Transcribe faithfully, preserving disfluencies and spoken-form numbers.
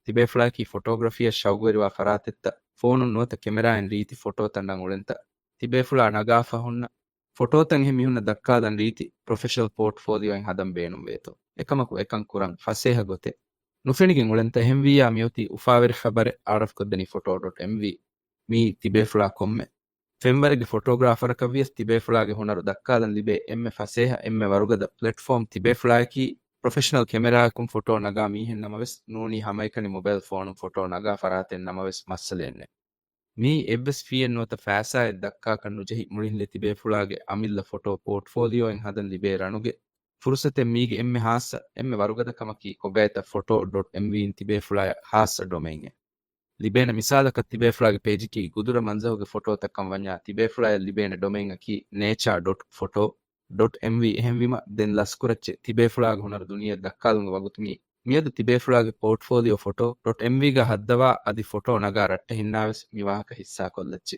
ތިބޭފުޅާއަކީ ފޮޓޯގްރަފީއަށް ޝައުގުވެރިވާ ފަރާތެއްތަ، ފޯނުން ނުވަތަ ކެމެރާއިން ރީތި ފޮޓޯތައް ނަގުން އުޅެންތަ؟ ތިބޭފުޅާ ނަގާފަ ހުންނަ ފޮޓޯތައް އެހެން މީހުންނަށް ދައްކާލަން ރީތި ޕްރޮފެޝަނަލް ޕޯޓްފޯލިއޯއެއް ހަދަން ބޭނުންވޭތޯ؟ އެކަމަކު އެކަން ކުރަން ފަސޭހަ ގޮތެއް ނުފެނިގެން އުޅެންތަ؟ އެހެންވިއްޔާ މިއޮތީ އުފާވެރި ޚަބަރެއް. އައިޑީއެފް ކޮށްދެނީ ފޮޓޯ ޑޮޓް އެމްވީ. މީ ތިބޭފުޅާ ކޮންމެ ފެންވަރެއްގެ ފޮޓޯގްރާފަރަކަށް ވިޔަސް ތިބޭފުޅާގެ ހުނަރު ދައްކާލަން ލިބޭ އެންމެ ފަސޭހަ، އެންމެ ވަރުގަދަ ޕްލެޓްފޯމް. ތިބޭފުޅާއަކީ ޕްރޮފެޝަނަލް ކެމެރާއަކުން ފޮޓޯ ނަގާ މީހެއް ނަމަވެސް، ނޫނީ ހަމައެކަނި މޮބައިލް ފޯނުން ފޮޓޯ ނަގާ ފަރާތެއް ނަމަވެސް މައްސަލައެއް ނެތް. މީ އެއްވެސް ފީއެއް ނުވަތަ ފައިސާއެއް ދައްކާކަށް ނުޖެހި، މުޅިންލެ ތިބޭފުޅާގެ އަމިއްލަ ފޮޓޯ ޕޯޓްފޯލިއޯއެއް ހަދަން ލިބޭ ރަނުގެ ފުރުސަތެއް. މީގެ އެންމެ ހާއްސަ، އެންމެ ވަރުގަދަ ކަމަކީ ކޮބައިތަ ފޮޓޯ ޑޮޓް އެމްވީއިން ތިބޭފުޅާއަށް ހާއްސަ ޑޮމެއިންއެއް ލިބޭނެ. މިސާލަކަށް ތިބޭފުޅާގެ ޕޭޖަކީ ގުދުރަ މަންޒަހުގެ ފޮޓޯތައްކަން ވަންޏާ، ތިބޭފުޅާއަށް ލިބޭނެ ޑޮމެއިންއަކީ ނޭޗާ ޑޮޓް ފޮޓޯ ޑޮޓް އެމްވީ. އެހެންވީމަ ދެން ލަސްކުރައްޗޭ. ތިބޭފުޅާގެ ހުނަރު ދުނިޔެއަށް ދައްކާލުމުގެ ވަގުތު މީ. މިއަދު ތިބޭފުޅާގެ ޕޯޓްފޯލިއޯ ފޮޓޯ ޑޮޓް އެމްވީގަ ހައްދަވާ އަދި ފޮޓޯ ނަގާ ރައްޓެހިންނާވެސް މި ވާހަކަ ހިއްސާކޮށްލައްޗޭ.